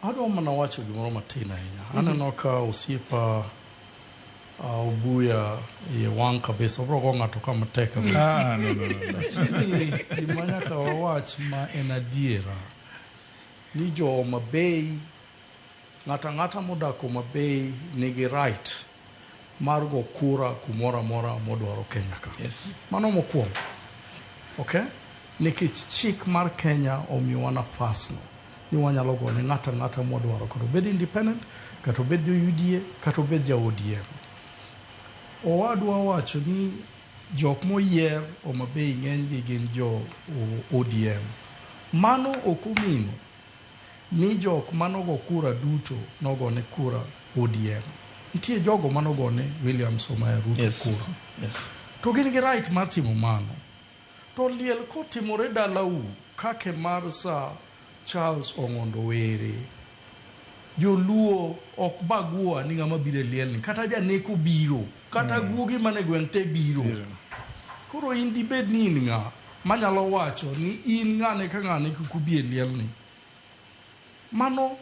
Adwa mana wacho gimoro matin ahinya. Aneno ka osiepa Obuya iye wang' kabisa. Obro go ng'ato ka matek kabisa. Ah, no, no, no, no. Lakini gima nyaka wawach ma en adiera ni jo Homa Bay, ng'ato ang'ata modak Homa Bay nigi right mar go kura kumoro amora modwaro Kenya ka. Mano mokwongo. Okay? Nikech chik mar Kenya omiyowa nafas no ni wanyalo gone ng'ato ang'ata mwadwaro kata obed independent, kata obed jo UDA, kata obed ja ODM. Owadwa wacho ni jok moyier Homa Bay ng'eny gi gin jo ODM. Mano ok omino ni jok manogo kura duto nogone kura ODM. Nitie jogo manogone William Samoei Ruto kura. To gin gi right mar timo mano. To liel kotimore dalau kake mar Sir Charles Ong'ondo Were, joluo ok bagua ni ng'ama biro e lielni, kata janeko biro, kata guogi mane gweng' te biro. Koro in dibed ni in ng'a manyalo wacho ni in ng'ane ka ng'ane kik ubi e lielni? Mano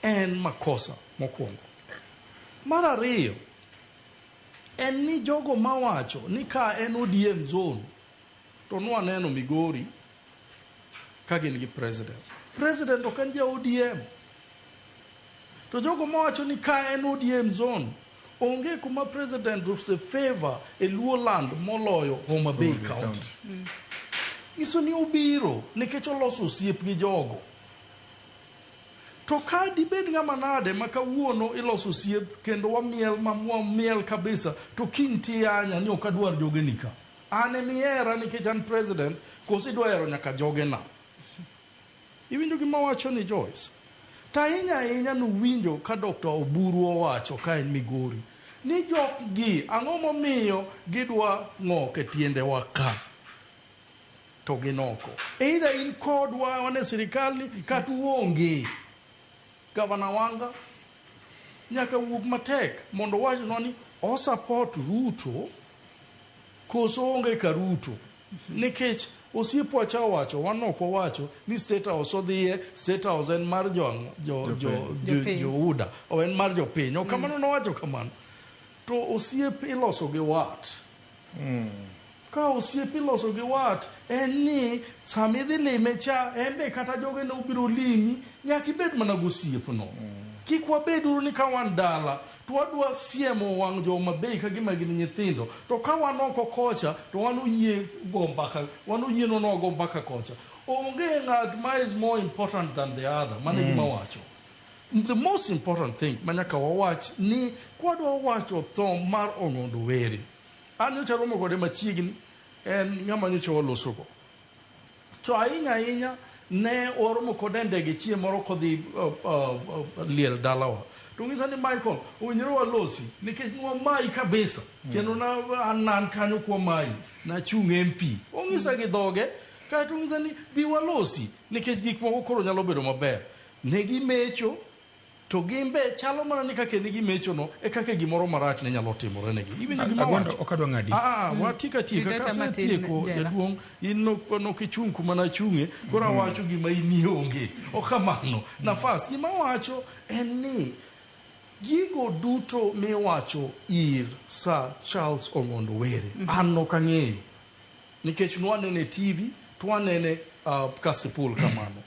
en makosa mokwongo. Mar ariyo, en ni jogo mawacho ni ka en ODM zone to nwaneno Migori ka gin gi president. President ok en ja ODM. To jogo mawacho ni ka en ODM zone, onge kuma president ose favor e Luo land moloyo Homa Bay County. Nyiso ni obiro nikech oloso osiep gi jogo. To ka dibed ng'ama nade ma kawuono iloso osiep kendo wamiel ma wamiel kabisa to kiny tiyanya ni ok adwar jogeni ka. An emihera nikech an president koso idwa hero nyaka jogena. Iwinjo gima wacho ni Joyce? To ahinya ahinya nuwinjo ka Dr. Oburu owacho ka en Migori ni jok gi ang'o momiyo gidwa ng'ok e tiendewa ka to gin oko. Either in kodwa wan e sirikal ni kata uonge. Gavana Wanga nyaka wuog matek mondo owachnwa ni o support Ruto koso onge ka Ruto. Nikech osiepwa cha owacho, wan ok wawacho ni State House odhiye, State House en mar Jopiny. jo UDA, o en mar jopiny. Ok kamano nowacho kamano. To osiep iloso gi wat. Ka osiep iloso gi wat, en ni sama idhi lime cha, en be kata jogene obiro limi, nyaka ibed mana gosiepno. Kik wabed uru ni ka wan dala, to wadwa siemo wang' jo Homa Bay ka gima gin nyithindo. To ka wan oko kocha, to wan oyie go mbaka, wan oyienwa ni wago mbaka kocha. Onge ng'at ma is more important than the other, mano e gima awacho. The most important thing ma nyaka wawach ni kwadwa wacho tho mar Ong'ondo Were, an nyocha aromo kode machiegni, en ng'ama nyocha walosogo. To ahinya ahinya ne waromo kode e ndege chieng' moro kodhi liel dalawa. To onyisa ni Michael, owinjore walosi nikech nwamayi kabisa. Kendo na an nan kanyo kwamayi, nachung' MP. Onyisa gi dhoge, kaeto onyisa ni bi walosi nikech gik moko koro nyalo bedo maber. Ne gimecho, to gin be chalo mana ni kaka ne gimecho no e kaka gimoro marach ne nyalo timore negi. Iwinjo gima Agwando awacho? ok adwa ng'adi. Ah, watieko atieka. Riteta matin, Kasetieko Jera. jaduong', in nok ichung' kuma nachung'e, koro awacho gima in ionge. Ok kamano. Nafas, gima awacho en ni gigo duto miwacho ir Sir Charles Ong'ondo Were, an nok ang'eyo. Nikech nwanene e TV, to wanene Kasipul kamano.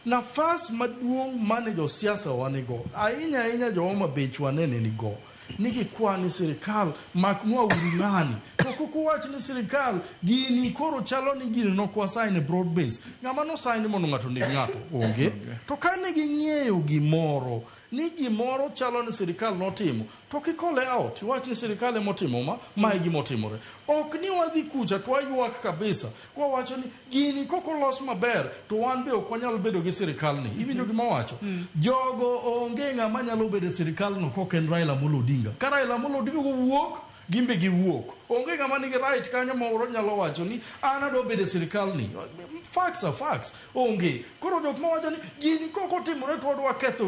Nafas maduong' mane josiasa wa nigo, ahinya ahinya jo Homa Bay wanene nigo, ni gikwa ni sirikal maknwa uru ng'ani. To kik uwach ni sirikal gini koro chalo ni gini nok wasign e broad base. Ng'ama nosign mondo ng'ato oneg ng'ato onge. To kane ging'eyo gimoro, ni gimoro chalo ni sirikal notimo, to kikole out, iwach ni sirikal emotimo ma, ma e gima otimore. Ok ni wadhi kucha to waywak kabisa, kwa wacho ni gini kok olos maber, to wan be ok wanyal bedo gi sirikal ni. Iwinjo gima awacho? Jogo onge ng'ama nyalo bedo e sirikal no kok en Raila Amolo Odinga. Ka Raila Amolo Odinga owuok, gin be giwuok. Onge ng'ama nigi right kanyo moro nyalo wacho ni an adwa bedo e sirikal ni. Facts are facts. Onge. Koro jok mawacho ni gini kok otimore to wadwa ketho